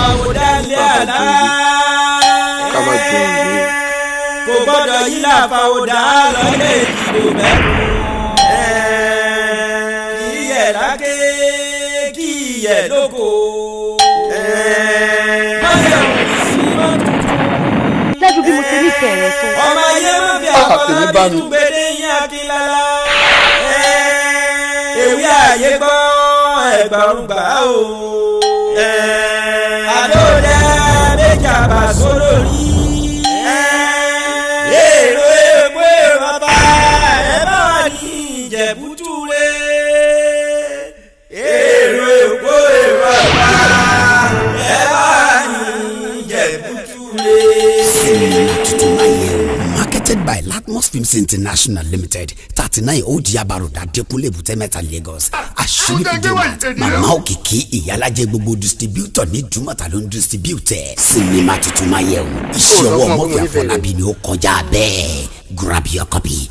Fàwọ̀dà lé àlá. Ká má jẹun ìlú. Kò gbọ́dọ̀ yí là fàwọ̀dà lọ́lẹ̀ ìdìbò mẹ́kùn. Kì í yẹ̀ láké, kì í yẹ̀ lóko. Máyẹ̀ òní sí mọ́ tuntun. Lẹ́dùn bí mo ṣe nífẹ̀ẹ́ rẹ tó. Ọmọ ayé má fi Ah, tèmi bá àkọlábí mi. túgbédé yín akínlálá. Ewé ayé gbọ́ ẹgbàrún gbà ó. Àdóòdẹ méjì àbàṣọ lórí. Èrò èkó èrò ọba ẹ bá wà ní Ìjẹ̀bútúre. Èrò èkó èrò ọba ẹ bá wà ní Ìjẹ̀bútúre. Sinimá tuntun máa yẹ o. Marketed by Latmos Films International Limited, 39 Old Yaba Road, Adekunle, Ebute Metta, Lagos. Àṣírí fìdí Màmá Òkìkí Ìyálàjẹ gbogbo distributor ní Dùmọ̀tà ló ń distribute ẹ̀. Sinimá tuntun máa yẹ o. Iṣẹ́ ọwọ́ Murphy Àfọlábí ni ó kọjá bẹ́ẹ̀. Grab your copy.